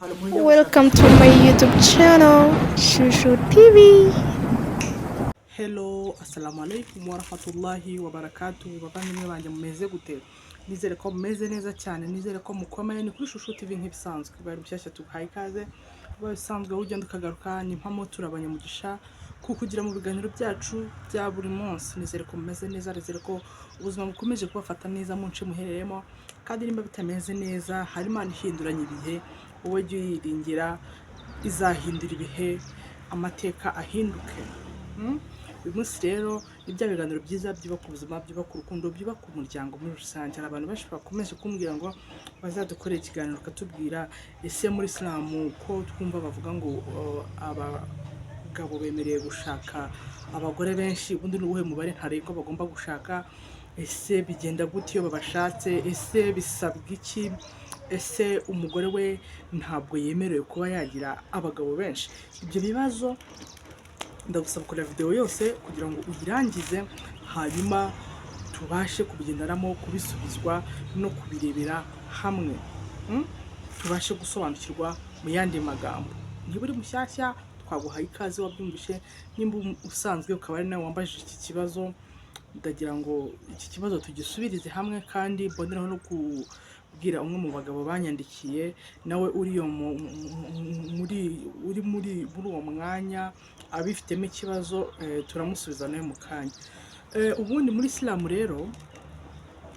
Welcome to my YouTube channel, Shushu TV. Hello, assalamu alaikum warahmatullahi wabarakatuh. Bavandimwe banjye, mumeze gute? Nizere ko mumeze neza cyane, nizere ko mukomeye. Ni kuri Shushu TV nk'ibisanzwe. Bari bushyashya, tuguhaye ikaze. Biba bisanzwe, ugenda ukagaruka, ni impamo, turabanyamugisha kukugira mu biganiro byacu bya buri munsi. Nizere ko mumeze neza, nizere ko ubuzima bukomeje kubafata neza mu nce muherereyemo. Kandi nimba bitameze neza, hari Imana ihinduranya ibihe. Wowe jya uyiringira, izahindura ibihe, amateka ahinduke. Uyu munsi rero ni bya biganiro byiza byubaka ubuzima, byubaka urukundo, byubaka umuryango muri rusange. Hari abantu benshi bakomeje kumbwira ngo bazadukorere ikiganiro ukatubwira: ese muri Isilamu ko twumva bavuga ngo abagabo bemerewe gushaka abagore benshi, ubundi ni uwuhe mubare ntarengwa bagomba gushaka? Ese bigenda gute iyo babashatse? Ese bisabwa iki? Ese umugore we ntabwo yemerewe kuba yagira abagabo benshi? Ibyo bibazo ndagusaba kureba videwo yose kugira ngo uyirangize, hanyuma tubashe kubigenderamo, kubisubizwa no kubirebera hamwe. Tubashe gusobanukirwa. Mu yandi magambo, niba uri mushyashya, twaguhaye ikaze, wabyumvishe. Nimba usanzwe ukaba ari nawe wambajije iki kibazo, ndagira ngo iki kibazo tugisubirize hamwe. Kandi mboneraho no kubwira umwe mu bagabo banyandikiye, nawe uri iyo muri uri muri uwo mwanya abifitemo ikibazo, turamusubiza nawe mu kanya. Ubundi muri Isilamu rero,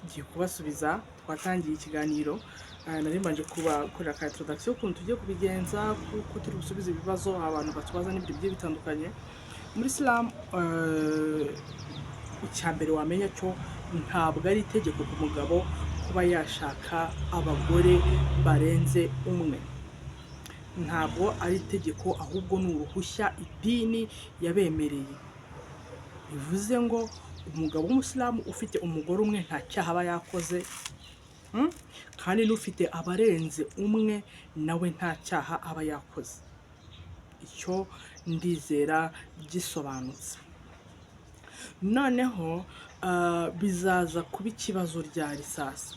ngiye kubasubiza. Twatangiye ikiganiro, nari mbanje kubakorera ka introduction y'ukuntu tugiye kubigenza, kuko turi busubize ibibazo abantu batubaza n'ibintu bigiye bitandukanye. Muri Isilamu, icya mbere wamenya cyo, ntabwo ari itegeko ku mugabo kuba yashaka abagore barenze umwe. Ntabwo ari itegeko, ahubwo ni uruhushya idini yabemereye. Bivuze ngo umugabo w'umusilamu ufite umugore umwe nta cyaha aba yakoze, Kandi n'ufite abarenze umwe nawe nta cyaha aba yakoze. Icyo ndizera gisobanutse. Noneho bizaza kuba ikibazo ryari? Sasa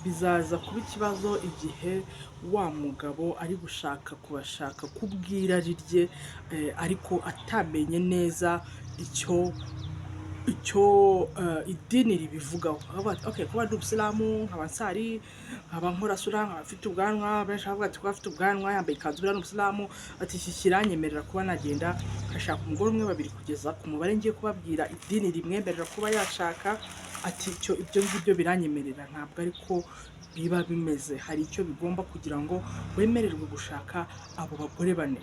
bizaza kuba ikibazo igihe wa mugabo ari gushaka kubashaka kubw'irari rye, ariko atamenye neza icyo idini ribivugaho. Akavuga ati: "Okay, kuba ndi umusilamu, nkaba nsari, nkaba nkora sura, nkaba mfite ubwanwa." Benshi baravuga ati: "Kuba afite ubwanwa, yambaye ikanzu, buriya ni umusilamu." Ati: "Iki kiranyemerera kuba nagenda nkashaka umugore umwe, babiri, kugeza ku mubare ngiye kubabwira idini rimwemerera kuba yashaka." Ati: "Icyo ibyo ngibyo biranyemerera." Ntabwo ariko biba bimeze. Hari icyo bigomba kugira ngo wemererwe gushaka abo bagore bane.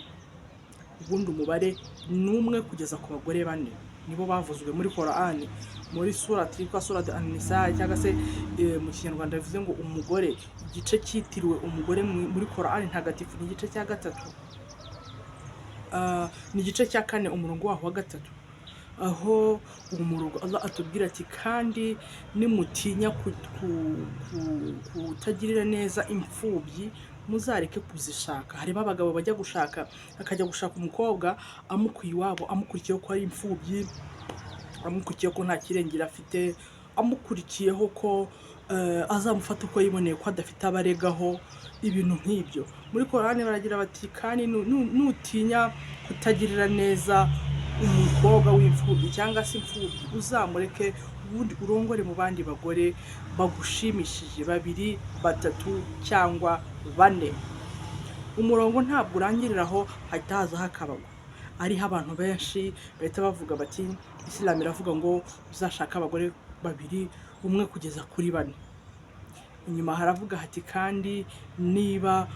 Ubundi umubare ni umwe kugeza ku bagore bane, nibo bavuzwe muri Korani, muri surati yitwa Surati An-Nisa, cyangwa se mu Kinyarwanda bivuze ngo umugore. Igice cyitiriwe umugore muri Korani ntagatifu ni igice cya gatatu. Ni igice cya kane, umurongo waho wa gatatu, aho umurongo Allah atubwira ati: "Kandi nimutinya kutagirira neza imfubyi, muzareke kuzishaka." Harimo abagabo bajya gushaka, akajya gushaka umukobwa amukuye iwabo, amukurikiyeho ko ari imfubyi, amukurikiyeho ko nta kirengera afite, amukurikiyeho ko azamufata uko yiboneye, ko adafite abaregaho, ibintu nk'ibyo. Muri Korani baragira bati: "Kandi nutinya kutagirira neza umukobwa w'imfubyi cyangwa se imfubyi, uzamureke, ubundi urongore mu bandi bagore bagushimishije, babiri, batatu cyangwa bane." Umurongo ntabwo urangirira aho, hahita hazaho akabago ariho abantu benshi bahita bavuga bati: "Isilamu iravuga ngo uzashake abagore babiri, umwe kugeza kuri bane." Inyuma haravuga hati: "Kandi niba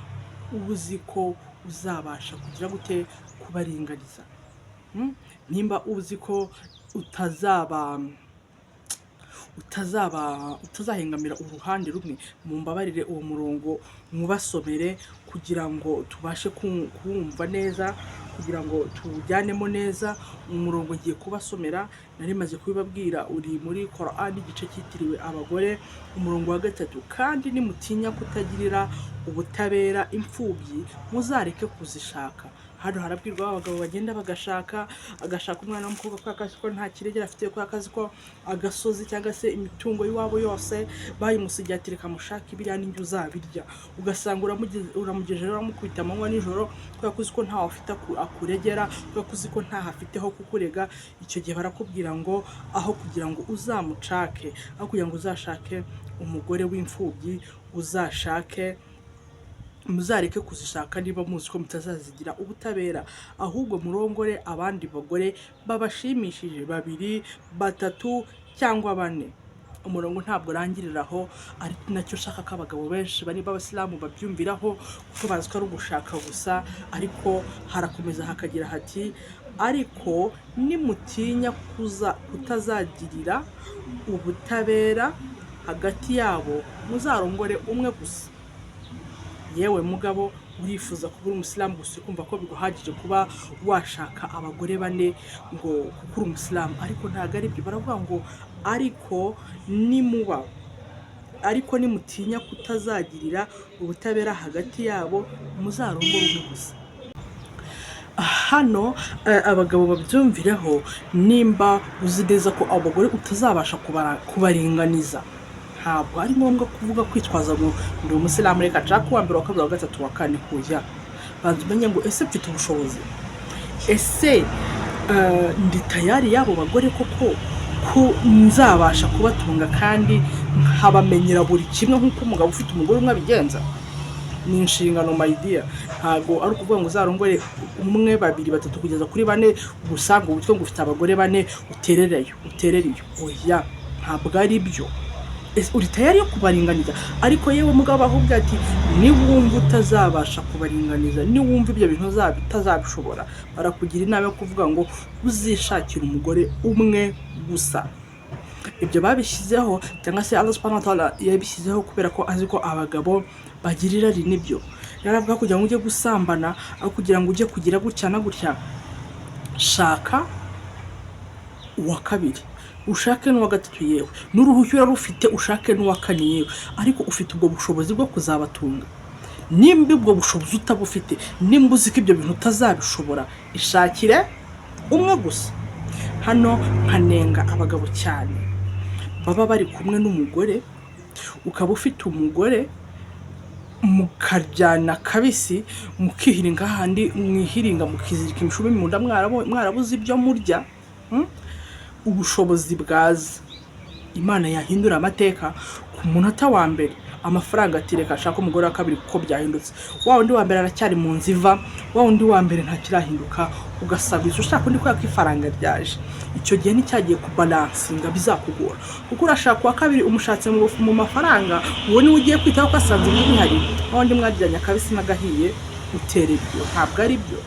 uba uzi ko uzabasha kugira gute kubaringaniza." Nimba uzi ko utazaba utazahengamira uruhande rumwe. Mumbabarire, uwo murongo mwubasomere kugira ngo tubashe kuwumva neza, kugira ngo tuwujyanemo neza. Umurongo ngiye kubasomera, nari maze kubibabwira, uri muri Korani, igice cyitiriwe abagore, umurongo wa gatatu: "Kandi nimutinya kutagirira ubutabera imfubyi, muzareke kuzishaka." Hano harabwirwa abagabo bagenda bagashaka, agashaka umwana w'umukobwa kubera ko azi ko nta kiregera afite, kubera ko azi ko agasozi cyangwa se imitungo y'iwabo yose bayimusigiye, ati reka mushake biriya n'indyo uzabirya. Ugasanga uramugejeje, uramukubita amanywa nijoro, kubera ko uzi ko ntawe afite akuregera, kubera ko uzi ko ntaho afite ho kukurega. Icyo gihe barakubwira ngo aho kugira ngo uzamucake, aho kugira ngo uzashake umugore w'imfubyi, uzashake, muzareke kuzishaka niba muzi ko mutazazigira ubutabera, ahubwo murongore abandi bagore babashimishije, babiri, batatu cyangwa bane. Umurongo ntabwo urangirira aho, ari nacyo ushaka ko abagabo benshi bari b'abasilamu babyumviraho, kuko bazi ko ari ugushaka gusa. Ariko harakomeza hakagira hati: "Ariko nimutinya kutazagirira ubutabera hagati yabo, muzarongore umwe gusa." Yewe mugabo, urifuza kuba uri umusilamu gusa, ukumva ko biguhagije kuba washaka abagore bane ngo kuko uri umusilamu, ariko ntabwo ari byo. Baravuga ngo ariko nimuba, ariko nimutinya kutazagirira ubutabera hagati yabo, muzarongore umwe gusa. Hano abagabo babyumvireho: nimba uzi neza ko abagore utazabasha kubaringaniza, ntabwo ari ngombwa kuvuga, kwitwaza ngo ndi umusilamu, reka nshake uwa mbere, uwa kabiri, uwa gatatu, uwa kane. Kuya banza umenye ngo ese mfite ubushobozi? Ese ndi tayari y'abo bagore koko, ko nzabasha kubatunga kandi nkabamenyera buri kimwe nk'uko umugabo ufite umugore umwe abigenza? Ni inshingano, my dear. Ntabwo ari ukuvuga ngo uzarongore umwe, babiri, batatu kugeza kuri bane gusa, ngo witwe ngo ufite abagore bane, uterereyo uterere iyo. Oya, ntabwo ari byo. Ese uri tayari yo kubaringaniza? Ariko yewe mugabo, ahubwo ati niwumva utazabasha kubaringaniza, niwumva ibyo bintu utazabishobora, barakugira inama yo kuvuga ngo uzishakire umugore umwe gusa. Ibyo babishyizeho, cyangwa se Allah subhanahu wa ta'ala yabishyizeho, kubera ko azi ko abagabo bagira irari. Nibyo rero avuga, kugira ngo ujye gusambana, aho kugira ngo ujye kugira gutya na gutya, shaka uwa kabiri, ushake n'uwa gatatu, yewe n'uruhushya urarufite, ushake n'uwa kane yewe. Ariko ufite ubwo bushobozi bwo kuzabatunga? Nimba ubwo bushobozi utabufite, nimba uzi ko ibyo bintu utazabishobora, ishakire umwe gusa. Hano nkanenga abagabo cyane baba bari kumwe n'umugore. Ukaba ufite umugore, mukaryana kabisi, mukihiringa hahandi mwihiringa, mukizirika imishumi mu nda, mwarabuze ibyo murya, Ubushobozi bwaza, Imana yahindura amateka ku munota wa mbere, amafaranga, ati reka ashaka umugore wa kabiri kuko byahindutse. Wa wundi wa mbere aracyari mu nzu iva, wa wundi wa mbere ntakirahinduka, ugasabiriza ushaka undi kubera ko ifaranga ryaje. Icyo gihe nticyagiye kubalansinga, bizakugora, kuko urashaka uwa kabiri, umushatse mu mafaranga, uwo niwe ugiye kwitaho ko asanze ibintu bihari. Wa wundi mwagiranye akabisi n'agahiye, utera ibyo, ntabwo ari byo.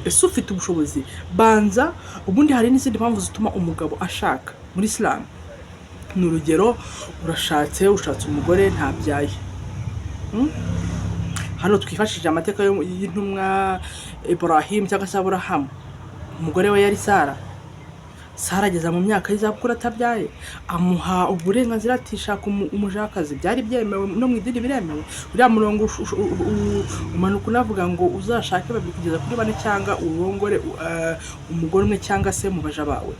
Ese ufite ubushobozi? Banza ubundi. Hari n'izindi mpamvu zituma umugabo ashaka muri Isilamu. Ni urugero, urashatse, ushatse umugore ntabyaye. Hano twifashishije amateka y'intumwa Ibrahim cyangwa se Aburahamu. Umugore we yari Sara. Sara ageza mu myaka y'izabukuru atabyaye, amuha uburenganzira ati shaka umujakazi. Byari byemewe, no mu idini biremewe. Uriya murongo umanuka unavuga ngo uzashake babiri kugeza kuri bane, cyangwa urongore umugore umwe cyangwa se mu baja bawe.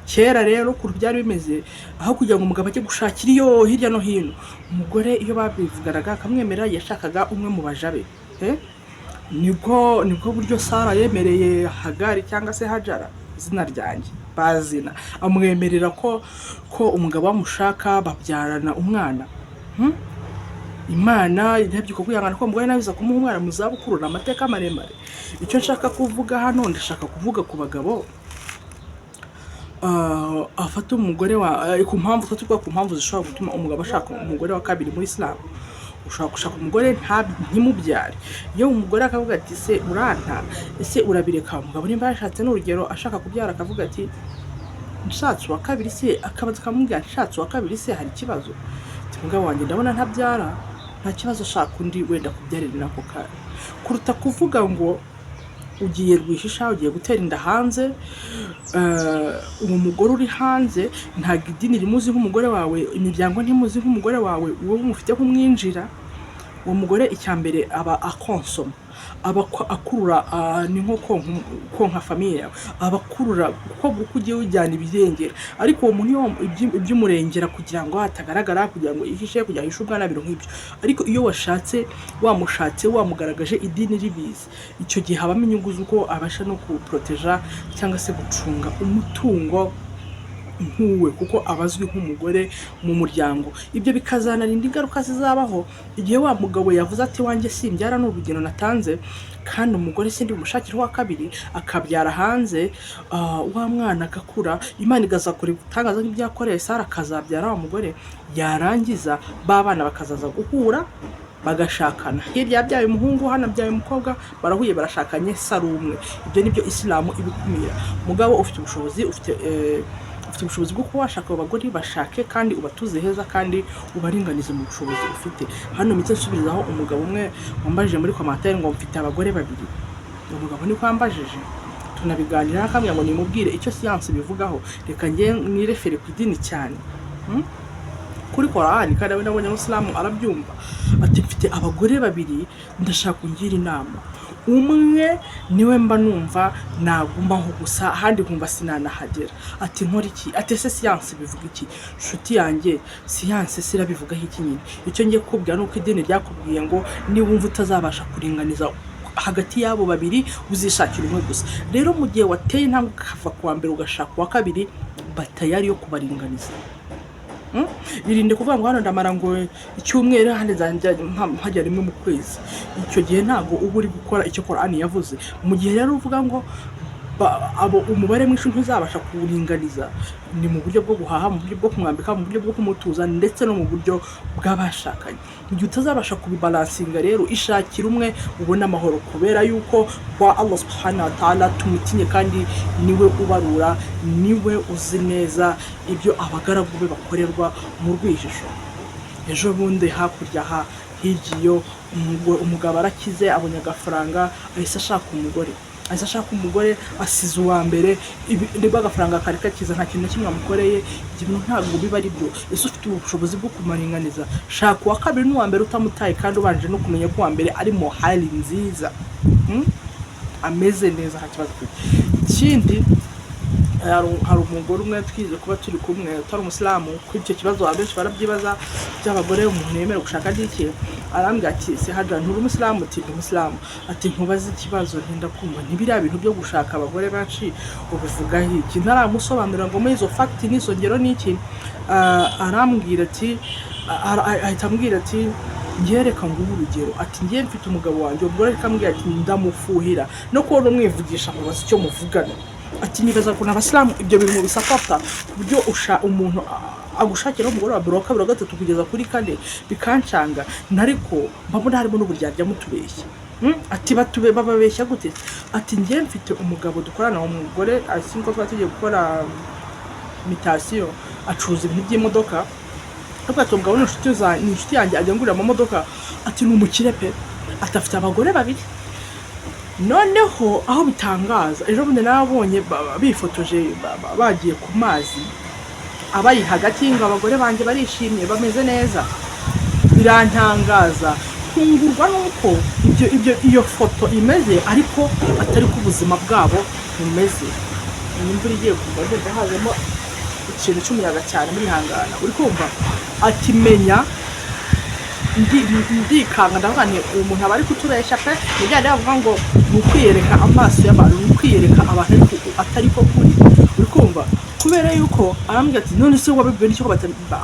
Kera rero ukuntu byari bimeze, aho kugira ngo umugabo ajye gushakira iyo hirya no hino, umugore iyo babivuganaga akamwemerera, yashakaga umwe mu baja be. Eh? Nibwo buryo Sara yemereye Hagari cyangwa se Hajara, izina ryanjye bazina, amwemerera ko umugabo amushaka babyarana umwana. Imana irebye uko kwihangana ko umugore nawe iza kumuha umwana mu zabukuru. Ni amateka maremare. Icyo nshaka kuvuga hano, ndashaka kuvuga ku bagabo afata umugore wa ku mpamvu tuvuga, ku mpamvu zishobora gutuma umugabo ashaka umugore wa kabiri muri Islam. Ushobora gushaka umugore ntimubyare. Iyo umugore akavuga ati se uranta, ese urabireka? Umugabo nimba yashatse, n'urugero, ashaka kubyara, akavuga ati nshatse uwa kabiri se, akabaza akamubwira, nshatse uwa kabiri se hari ikibazo? Ati mugabo wanjye, ndabona ntabyara. Nta kibazo, ashaka undi wenda kubyarira n'ako kanya, kuruta kuvuga ngo ugiye rwishisha, ugiye gutera inda hanze. Uwo mugore uri hanze ntabwo idini rimuzi nk'umugore wawe, imiryango ntimuzi nk'umugore wawe, wowe umufite nk'umwinjira. Uwo mugore icya mbere aba akonsoma, aba akurura, ni nko konka famille yawe, aba akurura kuko uko ugiye ujyana ibirengera. Ariko uwo muntu iyo iby'umurengera kugira ngo hatagaragara, kugira ngo yihishe, kugira ngo ahishe umwana, ibintu nk'ibyo. Ariko iyo washatse, wamushatse, wamugaragaje, idini ribizi, icyo gihe habamo inyungu z'uko abasha no kuporoteja cyangwa se gucunga umutungo nk'uwe, kuko aba azwi nk'umugore mu muryango. Ibyo bikazanarinda ingaruka zizabaho igihe wa mugabo yavuze ati: "Wanjye simbyara", ni urugero natanze, "kandi umugore sindi bumushakire uwa kabiri", akabyara hanze, wa mwana agakura, Imana ikazakora ibitangaza nk'ibyakoreye Sara, akazabyara wa mugore, yarangiza ba bana bakazaza guhura bagashakana. Hirya yabyaye umuhungu, hano abyaye umukobwa, barahuye, barashakanye, sari umwe. Ibyo nibyo Isilamu ibikumira. Mugabo ufite ubushobozi, ufite ubushobozi bwo kuba washaka abo bagore, bashake kandi ubatuze heza kandi ubaringanize mu bushobozi ufite. Hano mpite nsubirizaho umugabo umwe wambajije muri commentaire ngo: "Mfite abagore babiri." Uwo mugabo niko yambajije, tunabiganira, akambwira ngo nimubwire icyo siyansi bivugaho. Reka njye nirefere ku idini cyane, Kuri Korani, kandi nawe nabonye umusilamu arabyumva. Ati: "Mfite abagore babiri, ndashaka kungira inama. Umwe niwe mba numva nagumaho gusa, ahandi nkumva sinanahagera." Ati: "Nkora iki?" Ati: "Ese siyansi bivuga iki?" Nshuti yanjye, siyansi sirabivugaho iki nyine? Icyo ngiye kukubwira ni uko idini ryakubwiye ngo niba wumva utazabasha kuringaniza hagati y'abo babiri, uzishakira umwe gusa. Rero mu gihe wateye intambwe ukava ku wa mbere ugashaka uwa kabiri, batayari yo kubaringaniza. Irinde kuvuga ngo hano ndamara ngo icyumweru, ahandi nzajya mpajya rimwe mu kwezi. Icyo gihe ntabwo uba uri gukora icyo Korani yavuze. Mu gihe rero uvuga ngo abo umubare mwinshi ntuzabasha kuwuringaniza, ni mu buryo bwo guhaha, mu buryo bwo kumwambika, mu buryo bwo kumutuza, ndetse no mu buryo bw'abashakanye, mu gihe utazabasha kubibalansinga rero, ishakira umwe ubone amahoro, kubera yuko kwa Allah subhanahu wa ta'ala tumutinye, kandi niwe ubarura, niwe uzi neza ibyo abagaragu be bakorerwa mu rwihisho. Ejo bundi hakurya aha hirya iyo, umugabo arakize, abonye agafaranga, ahise ashaka umugore, ahise ashaka umugore, asize uwa mbere. Nibwo agafaranga kari kakiza, nta kintu na kimwe amukoreye. Ibyo bintu ntabwo biba ari byo. Ese ufite ubushobozi bwo kumaringaniza? Shaka uwa kabiri n'uwa mbere utamutaye, kandi ubanje no kumenya ko uwa mbere ari mu hali nziza, Ameze neza, nta kibazo afite. Ikindi, hari umugore umwe twize kuba turi kumwe utari umusilamu. Kuri icyo kibazo abenshi barabyibaza by'abagore umuntu yemerewe gushaka n'iki. Arambwira ati: "Se Haja, nturi umusilamu?" Ati: "Ndi umusilamu." Ati: "Nkubaze ikibazo." Ntinda kumva. "Ntibiriya bintu byo gushaka abagore benshi ubivugaho iki?" Ntaramusobanurira ngo muri izo fact n'izo ngero n'iki, arambwira ati, ahita ambwira ati: "Njye reka nguhe urugero." Ati: "Njye mfite umugabo wanjye." Ubwo reka ambwira ati: "Ndamufuhira no kubona umwivugisha nkubaza icyo muvugana." Ati: "Nibaza ukuntu abasilamu ibyo bintu bisapota, ku buryo umuntu agushakira umugore wa mbere, wa kabiri, wa gatatu, kugeza kuri kane, bikancanga, ariko mbabona harimo n'uburyarya, mutubeshya." Ati: "Batube bababeshya gute?" Ati: "Njye mfite umugabo dukorana." Uwo mugore ko twari tugiye gukora mutation, acuruza ibintu by'imodoka. Ariko ati: "Umugabo ni inshuti yanjye, ajya ngurira amamodoka." Ati: "Ni umukire pe." Ati: "Afite abagore babiri." Noneho aho bitangaza, ejo bundi nabonye bifotoje bagiye ku mazi, abari hagati, ngo: "Abagore banjye barishimye, bameze neza." Birantangaza, ntungurwa nuko ibyo iyo foto imeze, ariko atari ko ubuzima bwabo bumeze. Iyi imvura igiye kugwa, ndumva hazemo ikintu cy'umuyaga cyane, muri hangana uri kumva. Ati: "Menya ndikanga, ndavuga nti uyu muntu aba ari kutubeshya pe." Ni bya bindi bavuga ngo ni ukwiyereka amaso y'abantu, ni ukwiyereka abantu, ariko atari ko kuri. Uri kumva? Kubera yuko arambwira ati: "None se wabibwiwe n'icyo ko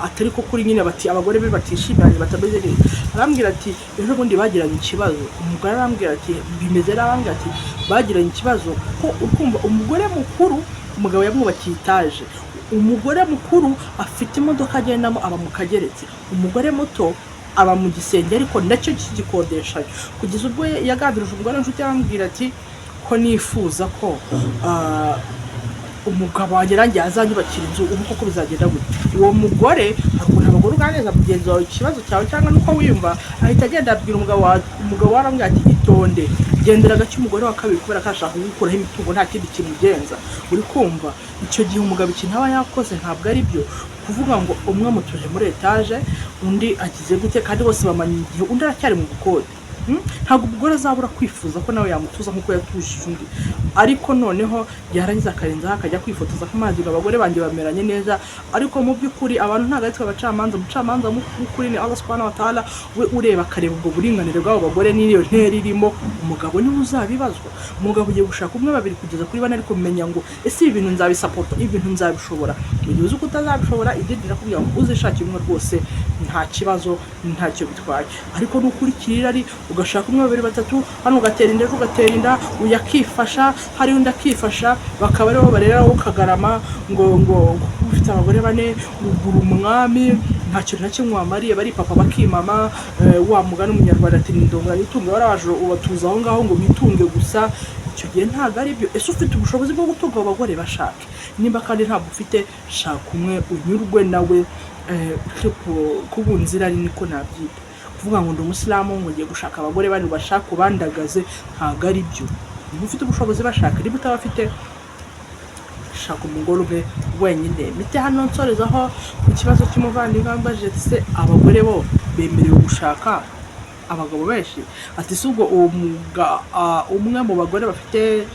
atari ko kuri nyine?" Bati abagore be batishimiranye, batameze neza. Arambwira ati: "Ejo bundi bagiranye ikibazo." Umugore arambwira ati: "Bimeze nabi." Arambwira ati: "Bagiranye ikibazo kuko ukumva umugore mukuru, umugabo yamwubakiye etaje, umugore mukuru afite imodoka agendamo, aba mu kageretse, umugore muto aba mu gisenge, ariko nacyo kigikodeshayo." Kugeza ubwo yaganirije umugore w'inshuti, arambwira ati: "Ko nifuza ko Umugabo wanjye nanjye azanyubakira inzu, ubu koko bizagenda gute? Uwo mugore, hari ukuntu abagore uganiriza mugenzi wawe ikibazo cyawe cyangwa nuko wiyumva, ahita agenda abwira umugabo wawe. Umugabo wawe aramubwira ati: "Itonde, gendera gake umugore wa kabiri, kubera ko ashaka kugukuraho imitungo, nta kindi kimugenza." Uri kumva, icyo gihe umugabo ikintu aba yakoze ntabwo ari byo, kuvuga ngo umwe amutuje muri etaje, undi agize gute, kandi bose bamanye igihe, undi aracyari mu bukode. Ntabwo umugore azabura kwifuza ko nawe yamutuza nk'uko yatujije undi, ariko noneho yarangiza akarenzaho akajya kwifotoza ku mazi ngo abagore banjye bameranye neza. Ariko mu by'ukuri abantu ntabwo ari twe abacamanza. Umucamanza w'ukuri ni Allah subhanahu wa ta'ala, we ureba akareba ubwo buringanire bw'abo bagore n'iyo ntera irimo. Umugabo niwe uzabibazwa. Umugabo ugiye gushaka umwe, babiri, kugeza kuri bane, ariko menya ngo: ese ibi bintu nzabisapota? Ibi bintu nzabishobora? Mu gihe uzi ko utazabishobora, idini rirakubwira ngo uzishakire umwe rwose, nta kibazo, ntacyo bitwaye. Ariko nukurikira irari, ugashaka umwe, babiri, batatu, hano ugatera inda, ejo ugatera inda, uyu akifasha, hari undi akifasha, bakaba aribo barera wowe ukagarama ngo ufite abagore bane, ugura umwami, nta kintu na kimwe wamariye, bari papa bakimama. Wa mugani umunyarwanda ati: "Ndongora nitunge." Warabaje ubatuza aho ngaho ngo bitunge gusa. Icyo gihe ntabwo ari byo. Ese ufite ubushobozi bwo gutunga abo bagore? Bashake. Nimba kandi ntabwo ufite, shaka umwe unyurwe nawe. Kubunza irari niko nabyita. Kuvuga ngo ndi umusilamu, ngo ngiye gushaka abagore bane, bashaka ubandagaze, ntabwo ari byo. Niba ufite ubushobozi, bashaka. Niba utabafite, shaka umugore umwe wenyine. Mite hano nsorezaho ku kibazo cy'umuvandimwe wambajije ati: "Se abagore bo bemerewe gushaka abagabo benshi?" Ati: "Si ubwo uwo umwe mu bagore bafite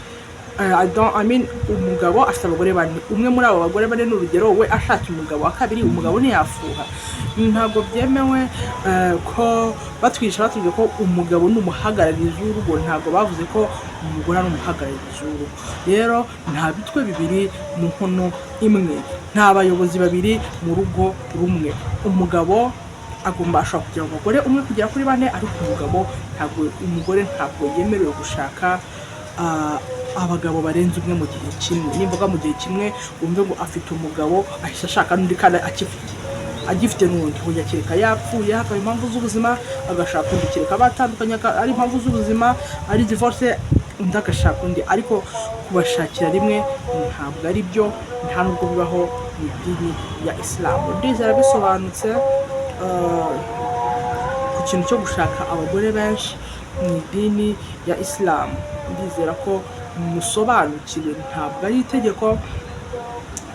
I don't, I mean, umugabo afite abagore bane, umwe muri abo bagore bane, ni urugero, we ashatse umugabo wa kabiri, umugabo ntiyafuha?" Ntabwo byemewe. Ko batwigisha, batubwiye ko umugabo ni umuhagararizi w'urugo, ntabwo bavuze ko umugore ari umuhagararizi w'urugo. Rero nta bitwe bibiri mu nkono imwe, nta bayobozi babiri mu rugo rumwe. Umugabo agomba, ashobora kugira umugore umwe kugera kuri bane, ariko umugabo ntabwo, umugore ntabwo yemerewe gushaka abagabo barenze umwe mu gihe kimwe. Nimvuga mu gihe kimwe, wumve ngo afite umugabo ahise ashaka n'undi kandi agifite n'undi. Hoya, kereka yapfuye, hakaba impamvu z'ubuzima, agashaka undi. Kereka batandukanye, ari impamvu z'ubuzima, ari divorce, undi agashaka undi. Ariko kubashakira rimwe ntabwo ari byo, nta nubwo bibaho mu idini ya Isilamu. Ndizera bisobanutse ku kintu cyo gushaka abagore benshi mu idini ya Isilamu. Ndizera ko musobanukiwe. Ntabwo ari itegeko,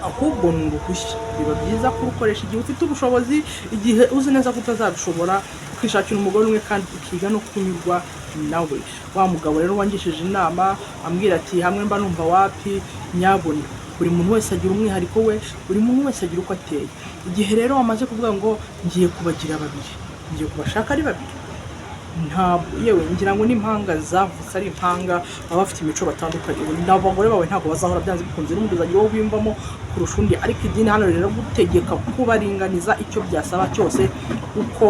ahubwo ni uruhushya. Biba byiza kurukoresha igihe ufite ubushobozi. Igihe uzi neza ko utazabishobora, kwishakira umugore umwe kandi ukiga no kunyurwa nawe. Wa mugabo rero wangishije inama ambwira ati: "Hamwe mba numva wapi." Nyabuna, buri muntu wese agira umwihariko we, buri muntu wese agira uko ateye. Igihe rero wamaze kuvuga ngo ngiye kubagira babiri, ngiye kubashaka ari babiri, ntabwo, yewe ngira ngo n'impanga zavutse ari impanga baba bafite imico batandukanye. Ubu abagore bawe ntabwo bazahora, byanze bikunze n'ubundi uzagira uwo wiyumvamo kurusha undi. Ariko idini hano rero gutegeka kubaringaniza icyo byasaba cyose, uko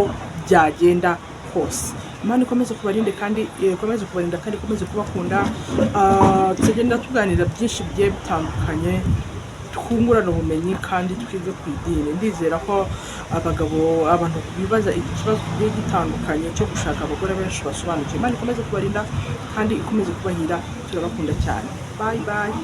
byagenda kose. Imana ikomeze kubarinde kandi ikomeze kubarinda kandi ikomeze kubakunda. Tugenda tuganira byinshi bigiye bitandukanye, twungurana ubumenyi kandi twige ku idini. Ndizera ko abagabo, abantu bibaza ikibazo kigiye gitandukanye cyo gushaka abagore benshi basobanukiwe. Imana ikomeze kubarinda kandi ikomeze kubahira. Turabakunda cyane. Bye bye.